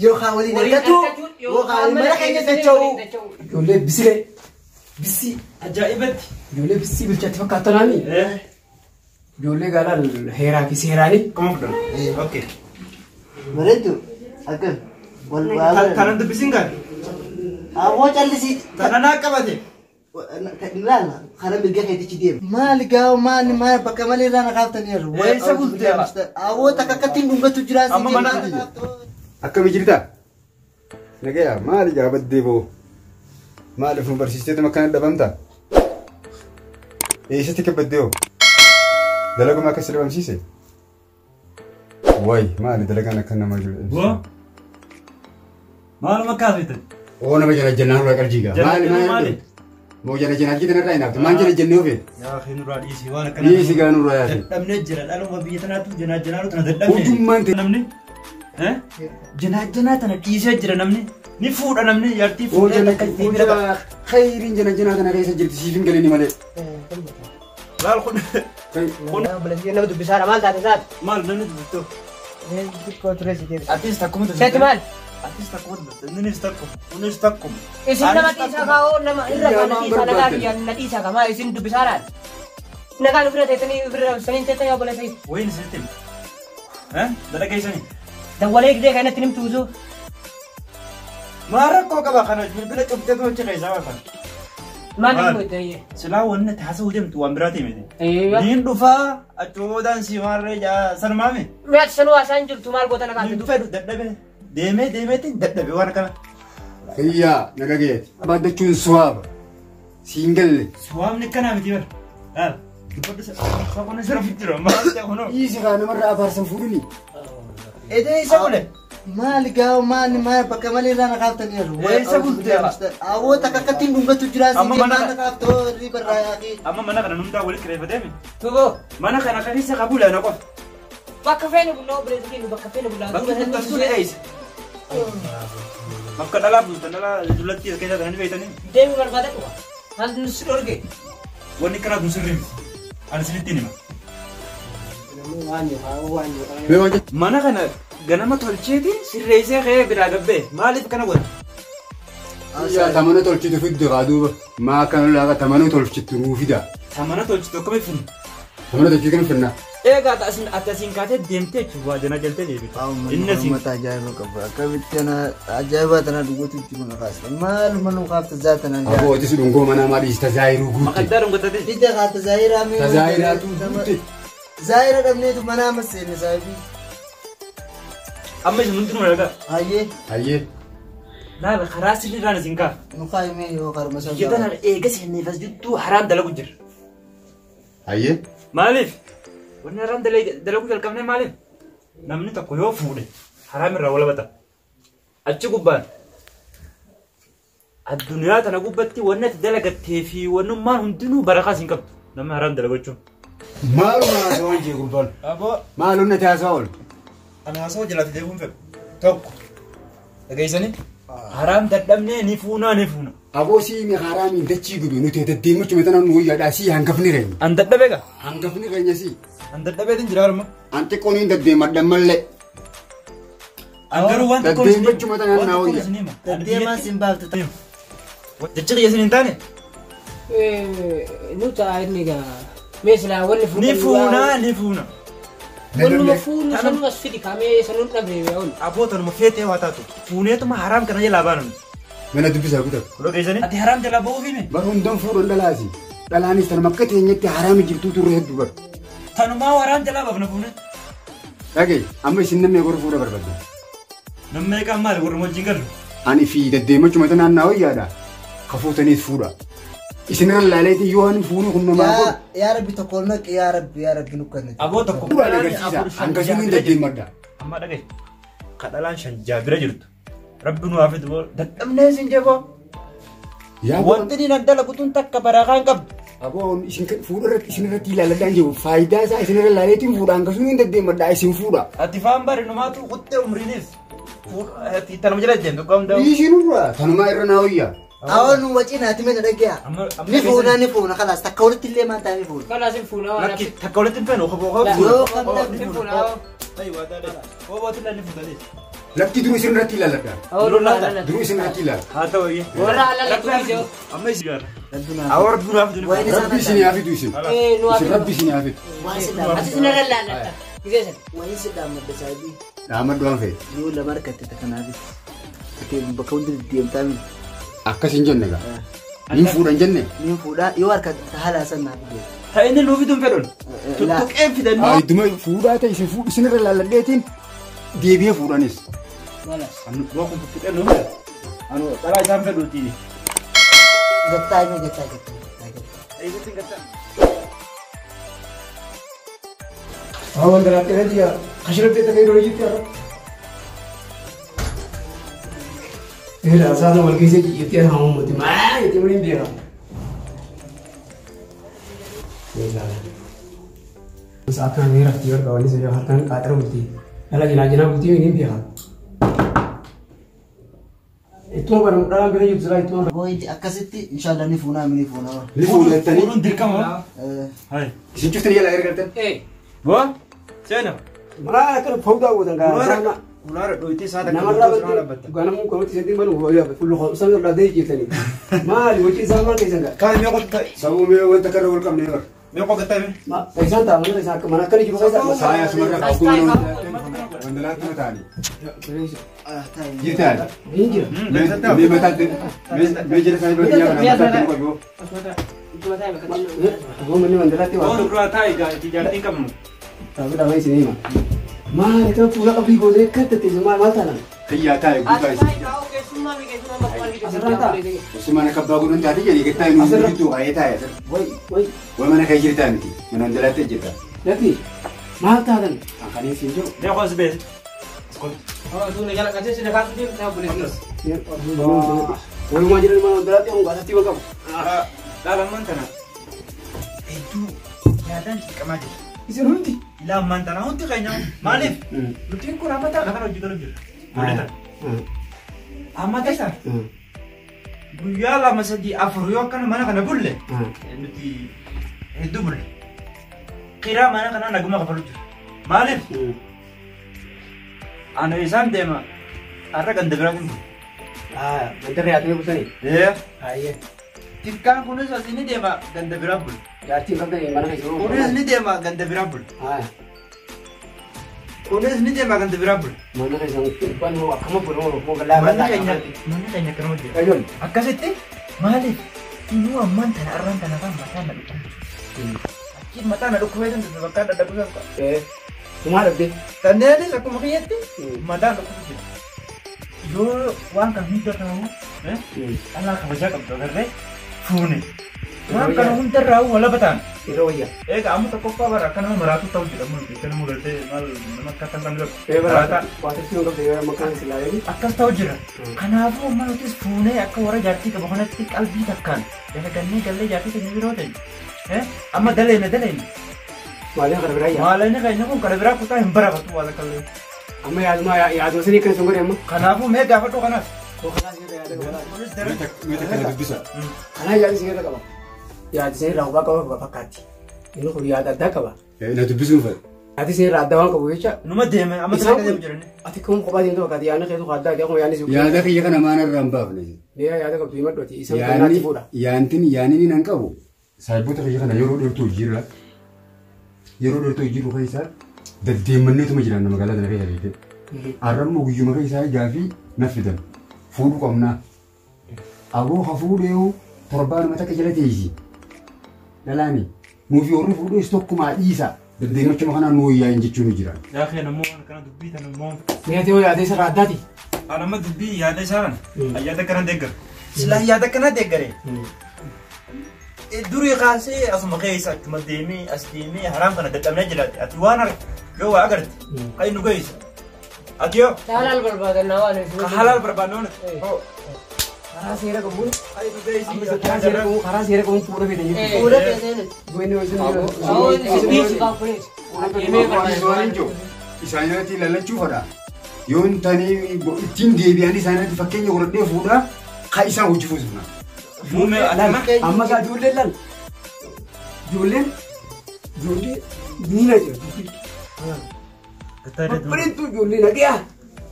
Yookaan waliin argatu yookaan mana keenya dacha'u. Ijoollee bisilee bisii Ajaa'ibatti. Ijoollee bisii bilchaatti fakkaatanaami. Ijoollee gaalaan heeraa fi seeraanii. Akkuma fudhan. Okay. Bareedu akkam wal Tanan dubbisiin kan. Awwoo callisii. Tana naa qabate. Ilaala karaa mirga keetichi deema. Maali gaa maali maali bakka malee irraa na kaaftaniiru. Eessa bultee? Awwoo takka akkattiin dhungatu jira. Amma mana Akkami jirta? Nagaya maali gaa baddee boo? Maaliif nu barsiisteetuma akkana dhabamta? Eessatti akka baddee hoo? Dalaguma akkas dhabamsiise? Wayi maali dalagaan akka nama jiru? Boo. Maaluma kaafete? Oo nama jala jennaan irraa qalbii gaa. Maali maali? Moo jala jennaan jitan irraa hinaafte? Maal jala jennee ofee? Yaa akhi nurraa dhiisii waan akkana. Dhiisii gaa nurraa yaase. Dadhabnee jira dhaluma biyya tanaatu janaa janaa tana dadhabne. Ujummaan ta'e. Namni janaa janaa tana dhiisee jira namni. Ni fuudha namni jaartii Oo fuudhee jala takka itti bira ba'a. khayriin jala janaa tana keessa jirti siif hin galini malee. Laal kun Nama dubbisaadha maal taate saati? maal namni dubbiftu? Xiqqoo ture si deebisa. Atis takkuma dubbifte. Seeti maal? Atis takkuma dubbifte. Innis takkuma. Kunis takkuma. Isin nama dhiisaa kaa'oo nama irra Yaa kana maan dhiisaa nagaa barbaadde? biyya na dhiisaa kamaa isin dubbisaadhaan. Nagaan ofirra teessanii ofirra saniin teessan yaa obboleessa. Wayin isinitti hima. Dalagaa isanii. Dawwalee gidee kanatti nimtu usuu. Maal rakkoo qaba kana bilbila cuftee tochi keessaa baafan. Maal Maal? inni godhe? Silaa wanni taasisuu deemtu waan biraati miti. Eeyya. Niin dhufaa achuudhaan si maarree jaa sanumaami. Mi'aati sanuu haasaan jirtu maal goota nagaan Niin fidu? fedhu dadhabe deemee deemeetiin dadhabe waan akkana. Hiyyaa naga geeti. Baaddachuun suwaaba. Siin galle. Suwaamni akkanaa miti bara. Laal dubbadhu saqona sirra jira maal ta'e kunoo. Dhiisi kaa namarraa abaarsan fuudhini. Edee isa bule. Maali gaa maali maali bakka malee irraa na kaaftaniiru. Eessa bultee? Awwoo takka akkattiin dhungatu jira. Amma mana- na kaaftoo riba irraa yaaqii. Amma mana kana numdaa walitti kireeffateemi. Tuboo. Mana kana keessa qabuula na qofa. Bakka feene bullaa obboleessa keenya bakka feene bullaa. Bakki bultan sun eessa? Bakka dhalaa bultan dhalaa dullatti as keessa kananii beektanii. Deemu barbaada dhufa. Maal nu si dhorge? Wanni kanaa kun sirrii miti. Ani isinitti hima. Mee waan jettu? Mana kana ganama tolcheetiin sirreessee ka'ee biraa gabbee maaliif kana godha? Yaa tamana tolchitu fidde kaa duuba. Maa akkana laaqa tamana tolchitu nuu fida. Ta mana tolchitu akkamitti finna? Tamana tolchitu kan finna. Eegaa asin ati asiin kaatee deemtee jechuun waa jana jaltee deebite. Inni asiin Uummata ajaa'iba qaba. Akkamitti ana ajaa'iba tana dhugatu itti mana kaasta. Maaluma nu kaafta zaa tana. Aboo otis dhungoo manaa maa dhiisi tazaayiruu guutte. maqaddaa dhungatate. Fidda kaata zaayiraa mee. Tazaayiraatu guutte. Zaayira dhabneetu mana amma seenne saayibii. Amma isin hundinuu dhagaa. Hayyee Hayyee. Laala karaa sirriirraan isin kaa. nu kaayimee yoo karma sana. Biyya tana eega seenneef as jirtu haraam dalagu jira. Hayyee. Maaliif? Wanni haraam dalaguu jalqabne maaliif? Namni tokko yoo fuudhe haraam irraa walabata. Achi gubbaan addunyaa tana gubbatti wanni ati dalagattee fi wannummaan hundinuu barakaas hin qabdu. Namni haraam dalagachuun. Maaluma haasawaan jee gurbaan. Aboo Maalumna itti haasawaa oolu. ana haasawaa jalaatti deebiin fedhu. Tokko dhageessanii haraam dadhabnee ni fuunaa ni fuuna. Aboo sii mi haraamiin dachii gubi nuti deddeemachuma tana nu wayyaadhaa sii hangafni reenya. An dadhabee gaa? Hangafni reenya sii. An dadhabeetiin jira harma. An xiqqoon hin deddeemadhan mallee. An garuu waan tokkoon isin hima. Deddeemachuma tana Waan naa tokkoon wayya. isin hima. Ani Deddeemaan biyyatti- sin baaftu. Jechi kiyya isin hin taane? Nu ta'a inni gaa. Mee silaa wanni fuudhan. Ni fuunaa ni fuuna. Wannuma fuunu sanuu as fidi kaamee sanuun dhabne yaa'uun. Aboo tanuma feetee waa taatu. Fuuneetuma haraam kana jalaa baanu. Mana dubbisaa guutaa. Kulo geessanii. Ati haraam jalaa ba'uuf hime. Bar hundan fuudhan dhalaasi. Dhalaanis tanuma akka teenyetti haraami jirtuu turre hedduu bar. Tanumaa haraam jalaa baafna fuune. Dhagaye amma isin namni gorra fuudha barbaadda. Namni meeqaan maali warra wajjin galu? Ani fi deddeemachuma tanaan naa wayyaadha. Kafuutaniis fuudha. Isinirra laaleetii yoo ani fuunuu kun namaa godhu. Yaa Rabbi tokko ol naqi yaa Rabbi yaa Rabbi nu kenna. Aboo tokko. Fuudhaan agarsiisa. Hangasuun hin deddeemadha. Amma dhagaye. Kadhalaan shan jaabira jirtu. Rabbi nu haa fidu boo. Dadhabnee isin jeboo. Yaa Wanti ni nan dalagu tun takka barakaa hin qabdu. Aboo isin fuudha irratti isin irratti ilaaladhaan jiru. Faayidaa isaa isinirra laaleetiin fuudha. Hangasuun hin deddeemadha isin fuudha. Ati faan bari numaatu quxxee umriinis. Ati tanuma jala deemtu qaamdaa. Isinirra tanumaa irra naa wayyaa. Awwa nu wacinaati mana dhagaya. Amma- amma Ni fuuna ni fuuna kalaas takka walitti illee maal ta'a ni fuuna. Kalaas hin fuunaa waan Lakki takka walitti hin feenu obbo obbo. Yoo kan Hin fuunaa. Obbo Tilla ni fuutanii. Lakki duruu isin irratti ilaaladha. Duruu isin irratti ilaala. Haa ta'u eeyyee. Warra alaalatu gisee. Amma isin gaara. Awwaar duraaf dunu. Rabbi isin haa fidu isin. Isin rabbi isin haa fidu. Ati sinarra laalatta. Gisee sana. Waan si dhaammadda saabii. Dhaamadhu waan fe'e. Yoo lama harkatte kanaafis. Ati bakka hundi deemtaa miti. Akkas hin jenne gaa. Niin fuudhan jenne. Niin fuudhaa yoo harkatte haala san naaf deema. Ta inni nuu fiduun fedhun. Tuttuqeen fidannoo. Idduma fuudhaa ta'e isin fuudhu isinirra laalladheetiin deebi'ee fuudhanis. Anu waa kun tuttuqeen nuu fida. Anu dhalaa isaan fedhuuti. Gattaa hime gattaa gattaa gattaa. Eeguutti gattaa. Awan dalaatti irratti yaa kashirratti ta'ee yeroo jitti yaa. Eera saada wal keessa jettee haa uummati maa jettee waliin beeka. Akka miira fi warqa waliin socho'u harkaan qaaxira bultii. Dhala jinaa jinaa bultii ni beeka. Ittuma baramu dhalaan bira jirtu silaa ittuma. Booyinti akkasitti inshallah ni fuunaa ni fuunaa. Ni fuudhattanii. Fuudhuun dirqama. Hai. Isin cuftanii jalaa gargaltan. Boo seena. Maraa akkana fawdaa gootan gaa. Ulaara dhoyitee isaa takka Namarraa guutuu sirraa dhaabbatta. Ganamuu kanatti isin manu fullu sana irraa dee jettanii. Maali hojii isaa maal keessan gaa? Kaan mee qotu ta'e. Sabuu mee wanta kana wal qabnee bara. Mee qotu ta'e. Isaan ta'a mana isaan akka mana akkana jiru keessa. Saaya asumarra akkuma wandalaatti mataanii. Jirtaan. Hin jira. Mee mataatti mee jala isaanii bira biyyaa kana mataatti nu qabu. Manni wandalaatti waa. Waan duraa taa'e gaa itti jaartiin qabnu. Taa'u dhamaa isin hima. Maali kan fuula qabrii gootee akka tatteessu maal maal taana? Xiyyaa taa'e guutaa isin. Asirraa ta'a. Osoo mana kabbaa godhan taate jedhee gattaa inni hundi gidduu ka'ee taa'e asirra. Wayi wayi. Way mana kee jirtaa miti mana wandalaatti hojjeta. Lati maal taatan? Akkaniin siin jiru. Mee qoos beesi. Walumaa jiran mana wandalaatti hongaa asatti waan qabu. Dhaala ammaan tana hedduu yaadaan cinqamaa jira. Isin hundi. Ilaa ammaan tana hundi keenya maaliif? Nutiin kun amma ta'a kana hojii galu jira. Ijoollee Amma tasa guyyaa 2 3 4 yoo akkana mana kana bulle nuti hedduu bulle. Kiraa mana kanaa naguma kafalu jira. Maaliif? Ani isaan deema har'a ganda biraatiin bulu. Mandarri haatee bultanii? Ee. Ayyee. Xiqqaan kunis asii ni deema ganda biraa bulu. Jaartiin qabdanii mana keessa jiru. Kunis ni deema ganda biraa bulu. Kunis ni deema ganda biraa bulu. Mana keessa waan akkama bulu moo galaa Manni keenya manni keenya akkanuma jira. Ajoon. Akkasitti maaliif inuu ammaan tana arraan tana kan mataa na dhukkubu. Achiin mataa na dhukkubee san dhufe bakka dadhabuu san qabu. Kumaa dhabdee. Kanneenis akkuma kiyyatti mataa na dhukkubu jira. Yoo waan kan hunda ta'u dhalaa kabajaa qabdu agarree fuune. Waan kana hundarraa walaba ta'an. Yeroo wayyaa. Egaa amma tokkoffaa bara akka nama maraatu ta'u jedhamu akka nama gartee maal nama akka kan kan Ee bara waatatti yoo qabde yoo makkaan silaa eegi. Akkas ta'u jira. Kanaafuu amma nutis fuunee akka warra jaartii qabu kanatti qalbii takkaan dalagannee gallee jaartii keenya biroo ta'e. Amma daleena daleena. Maaleen kana biraa yaa. Maaleen keenya kun kana biraa kutaa hin barafatu waan akka illee. Amma yaaduma yaaduma sanii kan sun godhe amma. Kanaafuu mee gaafadhu kanaaf. Kanaaf yaada qaba. Kunis daran. Mee takka na dubbisa. Kanaaf yaada isin irra qaba. Yaada isin irraa hubaa qaba fakkaatti. Inni kun yaada addaa qaba. Na dubbisuun fedha. Yaada isin irraa addaa waan qabu jecha. Numa deeme amma Isaan sana deemu jirani. Ati kun kophaa deemtu fakkaatti yaadni keetu addaa addaa akkuma yaadni si. Yaada kiyya kana maana irraa hin baafne. Mee yaada qabdu himadhu ati isaan kanaatti fuudha. Yaantin yaanini nan qabu. Saayiboota kiyya kana yeroo dheertuu hojiirra yeroo dheertuu hojiirru keessa deddeemanneetuma jiran magaalaa kana keessa beekte. Arrammoo guyyuma keessaa gaafii na fidan. Fuudhuu qabnaa. Aboo ha fuudhee torbaanuma takka jala teessi. Dhalaani nuufi warri fuudhees tokkumaa dhiisa. Deddeemachuma kanaan nu wayyaa'in jechuun jira. Yaa kee nammoo waan kana dubbii tana immoo. Mee ati hoo yaada isa irraa addaati? Ani amma dubbii yaada isaa kana yaada akkana deeggara. Silaa yaada akkana deeggare. Durii kaasee asuma keessa achuma deemee as deemee haraam kana dadhabnee jiraate. Ati waan argite yoo waa agarte kan nu geessu. Ati yoo. Halaal barbaadannaa waan Ka halaal barbaadnoon. Karaa seera qabuun Kan nu geessu. karaa seera qabuun karaa seera qabuun fuudha fedhan jechuudha. Fuula feeteen. Duwwanni ho'isu Isaan irratti ilaalachuu fedha. Yoo hin taane ittiin deebi'anii isaan irratti fakkeenya godhadhee fuudha kan isaan hojii fuusifna. Muummee alama. Amma gaa ijoolleen laal ijoolleen ijoollee miila jira. Babbareedduu ijoollee nagayaa.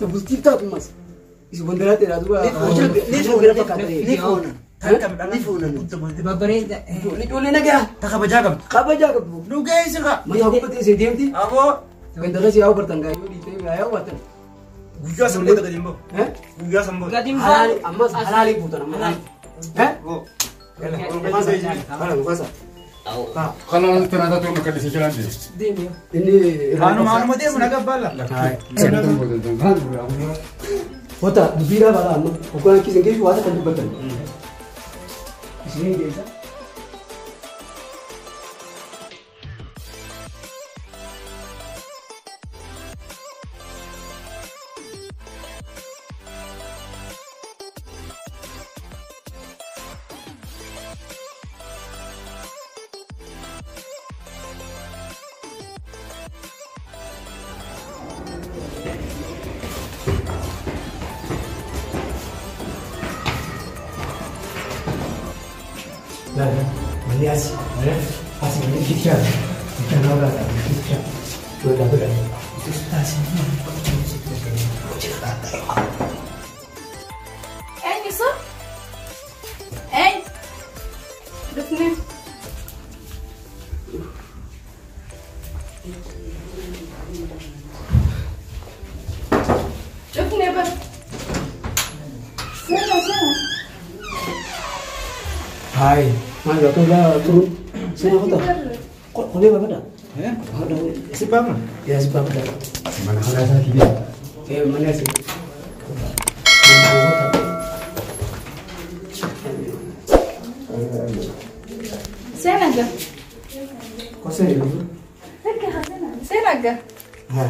Bultiif taatu mas. Isi wandiraatti dha duuba. Ni fuuna. Ni fuuna. Babbareeda. Ijoollee nagaa. Ta kabajaa qabdu. Kabajaa qabdu. Nu geessi kaa. Mataa gubbatee ishee deemti. Aboo. Ganda keessa yaa'u bartan gaa yoo dhiitee gaa yaa'u bartan. Guyyaa sanboota gadi hin bahu. Guyyaa sanboota. Gadi hin Halaali ammas halaali buutan amma. Kanaan tanaa ta'uu akka dhiisee jiraan deemu. Inni Anuma anuma deemu naga baala. Wata dubbiidhaa balaa amma hogganaa kiisan geessu waan akka dubbatan. Isiniin geessa. Manni asi, asi manni kitchen, kitchen naga kitchen, dua dah dah. Eenyu sun? Eenyu? Dhufne. Dhufne bar. Seena seena. Hai, maal jatuh lah turun. Sini aku tak. Kok boleh apa dah? Si bama. Ya si bama dah. Mana kalau saya tidak. Mana sih? Seena ga. Kok sini? Lakki haa seena. Seena ga. Ha,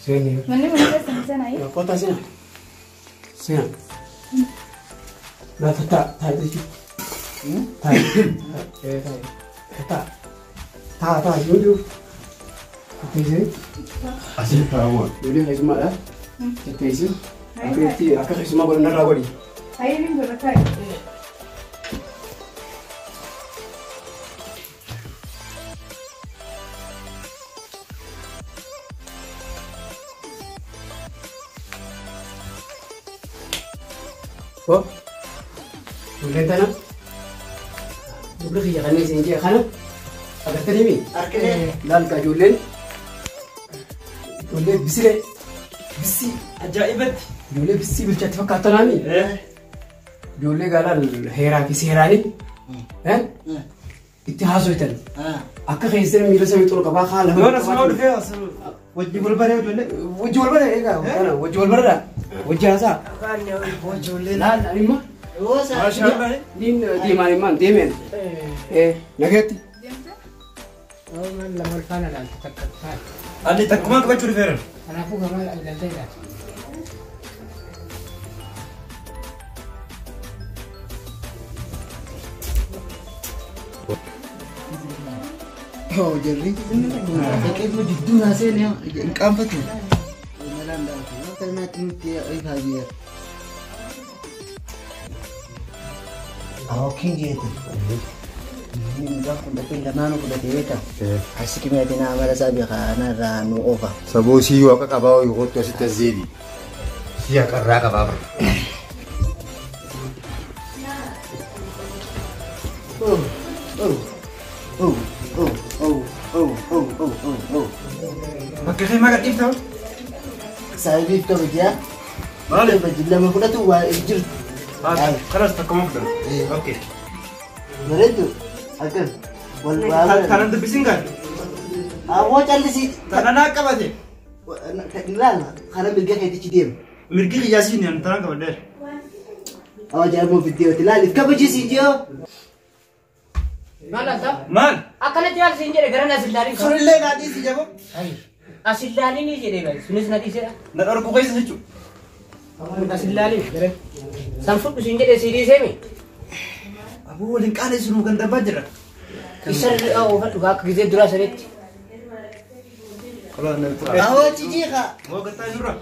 sini. Manni mana keessa seena ayi? Ya kota sini. Sini. Lah tak tak itu. Tak. Tak. Tak tak jujur. Teesi. Asii taa'uun. Ijoollee keessummaadha. Teesi. Akka itti akka keessummaa godhan narraa godhi. Ayi ni godha kaa'i. Hoo. Ijoolleen tana. Dubri kiyya kanneen isin jee kana agartanii mi? Harkilee. Laal kaa ijoolleen ijoollee bisilee bisii Ajaa'ibatti. ijoollee bisii bilchaatti fakkaatanaami. Ijoollee gaalaan heeraa fi seeraanii itti haasoitan akka keessan miila samii xuru qabaa haa lafa. Yoon asuma dhufee as wajji wal baree ijoollee. Wajji wal baree egaa kana wajji wal bareedha wajji haasaa. Ijoollee. Laal animma Maashaallah. niin deemaan immaan deemeen. Nagaatti. Deemte? Maal lama ol faana ilaaltu takka faana. Ani takkumaan qabachuu dhufeera. Kanaafuu gamaa ilaaltee ilaaltu. Oh jarri. Dhaqeetuma jidduu naa seenee hin qaanfatu. Malaan daakuu. Waan kana nutti ifaa jira. Awwakin jeete. Inni gaafa fudhatee lamaanuu fudhatee beekama. Asi kimiyaati naa amala isaa beekaa narraa nu oofa. Saboo sii waaqa qabaa yoo asitti as deebi. Sii haqarraa qabaa. Oh oh oh oh oh oh oh oh oh oh. Bakka kee maa gadhiifta? Saayibiif ta'u ji'a. Maali? Lama fudhatu waa jirtu. خلاص takkumaan fudhatu. Okay. Bareedu akkas wal waa. Kanan dubbisiin gaari. Awwoo callisii. Tana naa qabate. Laal karaa mirga keetichi deema. Mirgi qiyyaasii ni tanaan qabadheera. Awwa jaamoo fiddeeyooti laaliif kabajisiin ji'oo. Maal laata? Maal? Akkanatti maal siin jedhe gara as ilaalin. Sunillee naa dhiisi jaboo. As ilaalin jedhee baay'ee sunis na dhiisedha. Na dhorku keessa jechuudha. As ilaalin gara. San fudhu siin jedhe sii dhiisee mi? Aboo waliin qaanessu kan darbaa jira. Isa oofadhu akka gisee duraa sanitti. Awwa cijiiqa. Moo gattaa jirra.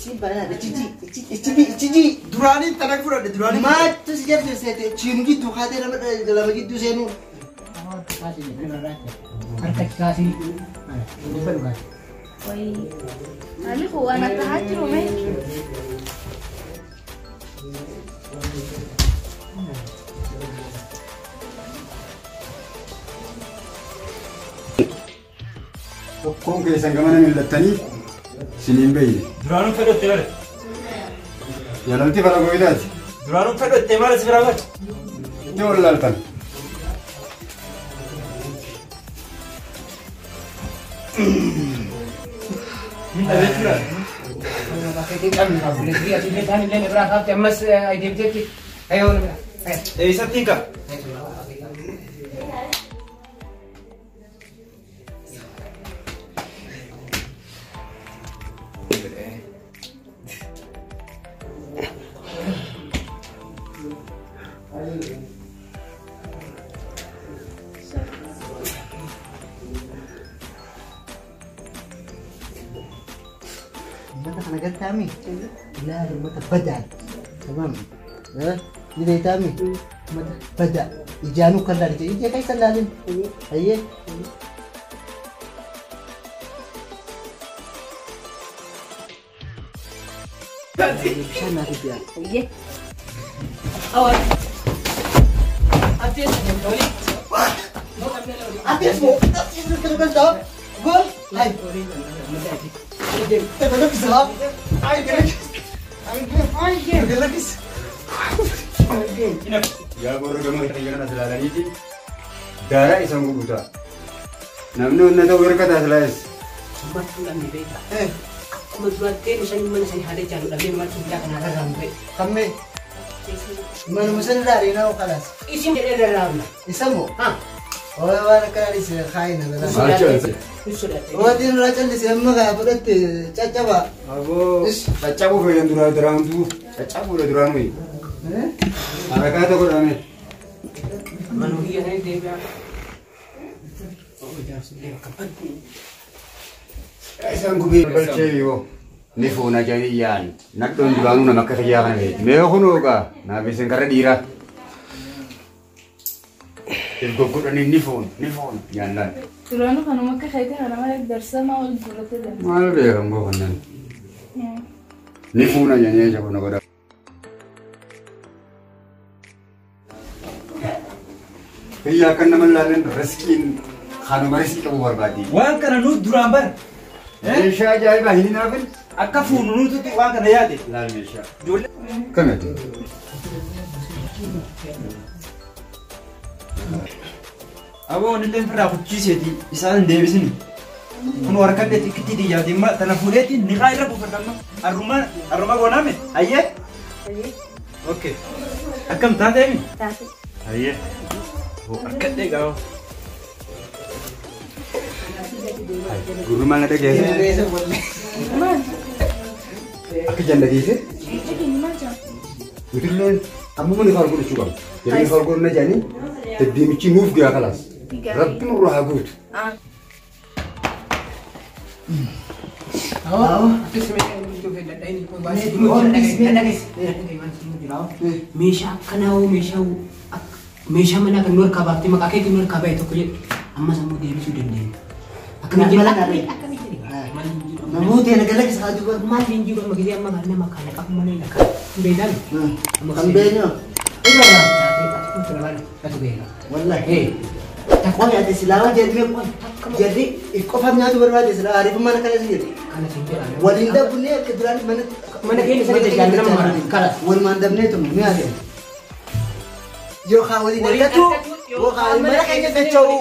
Siin bareeda cijii cijii. Duraanii tana fudhadhe duraanii. Maattu si jabse seete chiinu gidduu kaatee lama gidduu seenuu. Harka kaasii. Dubbadhu kaasii. Wayii. Haalli kun waan akka haa jiru mee? Tokkoon keessan gamana mil'attanii isiniin beeyne. Duraanuu fedhotte bare. Yalalti fara gooyitaati. Duraanuu fedhotte maal si biraa bare. Itti wallaaltan. Hin dhabee jira. Eessatti hiika? Uummata kana gartaami? Ilaali uummata badaa. Tamam. Ni beektaami? Uummata badaa. Ijaanuu kan laalte ija keessa laalin. Hayyee. Bishaan naaf itti yaa. Hayyee. Ati moo ati kan kan ta'a. Gol. Hay. Yaa boru gama kiyya kana silaalaniiti daaraa isaan gurgutaa. Namni onna ta'u harka taasilaayis. Akkuma duraatti bishaan mana sanii haala jaalu dhabee maaltu biraa kana rarraa'u ta'e. Kammee. Manuma sana irraa adeemaa kalaas. Isin jedhee rarraa'u. Isa moo? Waan akkanaa dhiise kaayina lalaa. Waatiin irraa callise amma kaa fudhatte caccabaa. Aboo caccabuu fayyan duraa duraantuu caccabuudha duraanuu. Harakaa tokko dhaame. Manuu kiyya sanii deebi'aa. Ijaarsillee bakka baddu. Isaan gubee galchee yoo ni fuuna jedhanii yaa'an nadhoon duraanuu nama akka kiyyaa kana beekti. Mee kunoo gaa naaf isin karra dhiiraa. Gurguranii ni foon nyaannaan. Duraanuu kanuma akka keetii kana malee darsamaa wal duratti deema. Maal beekan boo kanneen. Ni fuuna jedhanii ija kuna godha. Biyya akka nama laaleen riskiin kanuma riskii qabu barbaaddi. Waan kana nuti duraan bara. Meeshaa ajaa'ibaa hin hinaafin. Akka fuunu nuti waan kana yaade. Laal meeshaa. Kanatti. Aboo wanillee firraa kuchiiseeti isaan hin deebisini. Kun warqaan xixiqqii xiyyaati imma tana fuudheeti niqaa irra buufadha amma arruma goonaame ayyee. Okay. Akkam taateemi? Taate. Ayyee. Harkadhee gaafa. Gurri maal na dhageesse? Maal? Akka jan dhageesse? Maal jaa? Nutilleen ammuma ni faal godhachuu qabna. Jedhanii faal godhana jedhanii deddeemichi nuuf gahaa kalaas. Rabbi nurraa haa guutu. Meeshaa akkanaa hoo meeshaa manaa kan nu harkaa baaftee maqaa keetiin nu harkaa bahe tokko jedhu amma sammuu deebisuu dandeenya. Akkamiin jedhe? Namoota yana galaksii haa dubbatu. Maal hin jiru amma gisee amma kan nama kana qabu malee lakka. Hin beeknaan? Kan beeknu. Wallahi. Qofi ati silaa jedhee jedhi qofa nyaatu barbaade silaa ariifummaan akkana si jedhe. Waliin dhabnee akka duraan mana keenya sana jajjaabina nama mara. Kalas. Walumaan dhabnee tunu ni hafe. Yookaan waliin argatu yookaan mana keenya dacha'u.